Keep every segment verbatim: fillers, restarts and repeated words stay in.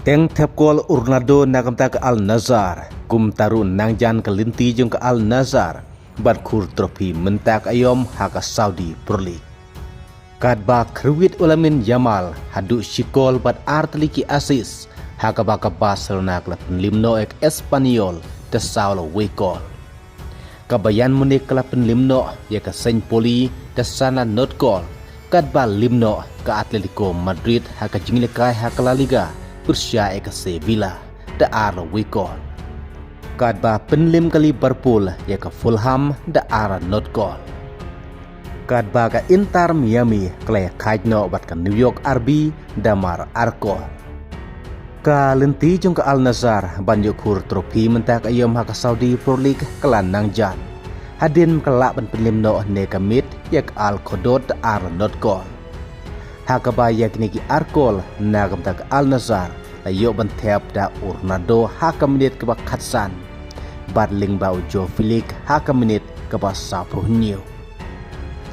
Teng thep kol u Ronaldo na ka bynta ka Al Nassr, kumta ruh nangjan ka lynti jong ka Al Nassr ban khur trophy mynta ka aïom ha ka Saudi Pro League. Katba khrwit u Lamine Yamal haduh shi kol bad ar tylli ki assist, ha kaba ka Barcelona ka la pynliem noh ïa ka Espanyol da saw la wei kol. Ka Bayern Munich ka la pynliem noh ïa ka Saint Pauli da san la nod kol, katba liem noh ka Atletico Madrid ha ka jingïalehkai ha ka La Liga pyrshah ïa ka Sevilla da ar la wei kol. Katba pynliem ka Liverpool ïa ka Fulham da ar la nod kol. Katba ka Inter Miami ka la ïakhaid noh bad ka New York R B da mar ar kol. Ka lynti jong ka Al Nassr ban ïoh khur trophy mynta ka aïom ha ka Saudi Pro League ka la nangjan, hadien ka lah ban pynliem noh ne ka miet ïa ka Al Khaddoud da ar la nod kol. Ha kaba ïa kine ki ar kol na ka bynta ka Al Nassr la ïoh ban thep da u Ronaldo ha ka minit kaba khatsan, bad lyngba u Joao Felix ha ka minit kaba sawphew hynñiew.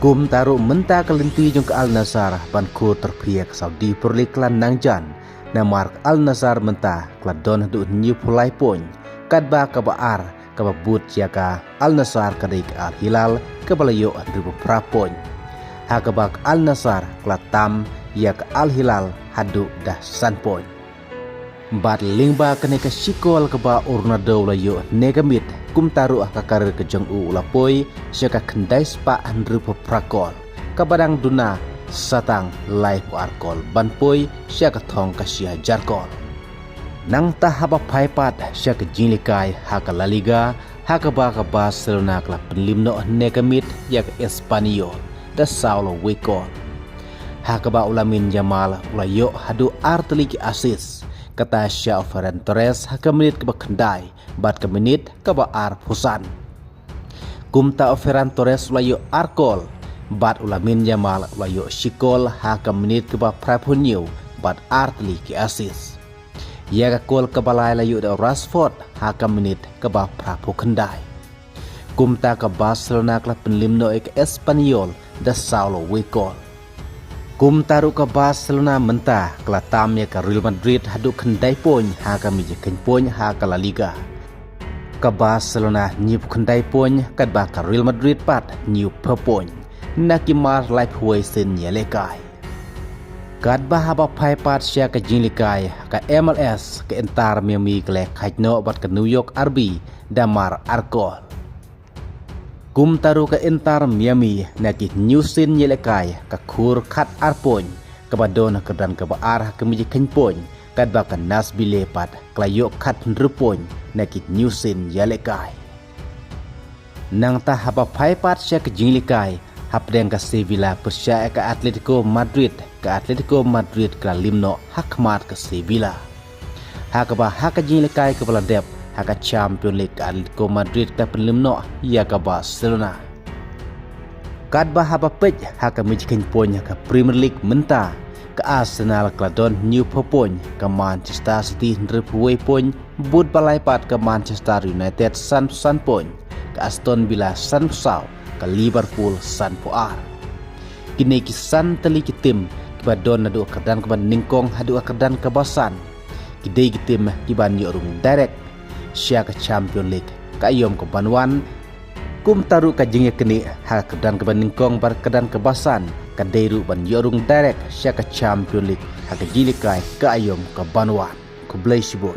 Kumta ruh mynta ka lynti jong ka Al Nassr ban khur trophy ïa ka Saudi Pro League ka la nangjan, namar ka Al Nassr mynta ka la don haduh hynñiewphew lai point, katba kaba ar kaba bud ïa ka Al Nassr ka dei ka Al Hilal kaba la ïoh hynriewphew phra point, ha kaba ka Al Nassr ka la tam ïa ka Al Hilal haduh da san point. Bad lyngba kane ka shi kol kaba u Ronaldo u la ïoh ne ka miet, kumta ruh ha ka career ka jong u u la poi sha ka khyndai spah hynriewphew phra kol, kaba dang duna sa tang laiphew ar kol ban poi sha ka thong ka shi hajar kol. Nangta haba phai pat sha ka jingïalehkai ha ka La Liga, ha kaba ka Barcelona ka la pynliem noh ne ka miet ïa ka Espanyol da saw la wei kol, ha kaba u Lamine Yamal u la ïoh haduh ar tylli ki assist, kata sha u Ferran Torres ha ka minit kaba khyndai bad ka minit kaba arphew san. Kumta u Ferran Torres u la ïoh ar kol, bad u Lamine Yamal u la ïoh shi kol ha ka minit kaba phraphew hynñiew bad ar tylli ki assist. Ïa ka kol kaba lai la ïoh da u Rashford ha ka minit kaba phraphew khyndai. Kumta ka Barcelona ka la pynliem noh ïa ka Espanyol da saw la wei kol. Kumta ruh ka Barcelona mynta ka la tam ïa ka Real Madrid haduh khyndai point ha ka mijikhein point ha ka La Liga. Ka Barcelona hynñiewphew khyndai point, katba ka Real Madrid pat hynñiewphew point, na ki mar laiphew wei sien ïalehkai. Katba haba phai pat sha ka jingïalehkai ka M L S, ka Inter Miami ka la ïakhaid noh bad ka New York R B da mar ar kol. Kumta ruh ka Inter Miami na ki hynñiew sien ïalehkai ka khur khat ar point, kaba don ha ka kyrdan kaba ar ha ka mijikhein point, katba ka Nashville pat ka la ïoh khat hynriew point na ki hynñiew sien ïalehkai. Nangta haba phai pat sha ka jingïalehkai hapdeng ka Sevilla pyrshah ïa ka Atletico Madrid, ka Atletico Madrid ka la liem noh ha khmat ka Sevilla. Ha kaba ha ka jingïalehkai kaba la dep ha ka Champions League, ka Atletico Madrid ka la pynliem noh ïa ka Barcelona. Katba haba peit ha ka mijikhein point ha ka Premier League mynta, ka Arsenal ka la don hynñiewphew point, ka Manchester City hynriewphew wei point, bud ba lai pat ka Manchester United sanphew san point, ka Aston Villa sanphew saw, ka Liverpool sanphew ar. Kine ki san tylli ki tim kiba don naduh ka kyrdan kaba nyngkong haduh ka kyrdan kaba san, ki dei ki tim kiban ïoh rung direct sha ka Champions League ka aïom kaban wan. Kumta ruh ka jingïaknieh ha ka kyrdan kaba nyngkong bad ka kyrdan kaba san ka dei ruh ban ïoh rung direct sha ka Champions League ha ka jingïalehkai ka aïom kaban wan. Khublei shibun.